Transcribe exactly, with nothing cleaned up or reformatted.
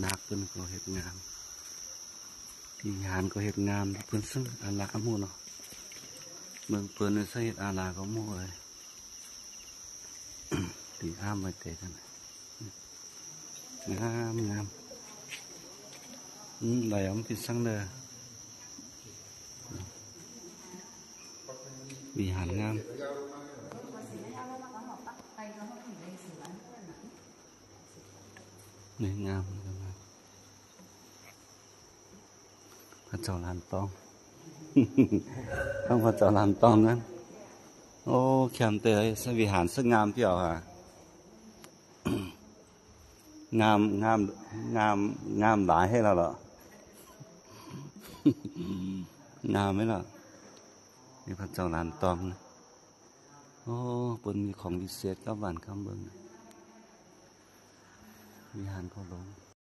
นาคเปิ้นก็เฮ็ดงาม วิหารก็เฮ็ดงาม เปิ้นซึ่งอาราหมู่เนาะ เมืองเปิ้นนี่ซึ่งเฮ็ดอาราก็หมู่เลย ตีอ้ามไว้เต๋อกัน งาม งาม อืม ไหลออกมาปิดซั้งเน่อ วิหารงาม นี่งาม งาม พระเจ้าหลานตอง ต้องพระเจ้าหลานตองนั้น โอ้ แคมเตย วิหารซึ่งงามเตี้ยวค่ะ งาม งาม งาม งามหลายหื้อแล้วเหรอ งามไหมล่ะ นี่พระเจ้าหลานตองนะ โอ้ เปิ้นมีของวิเศษกับบ้านกับเมือง วิหารเขาหลง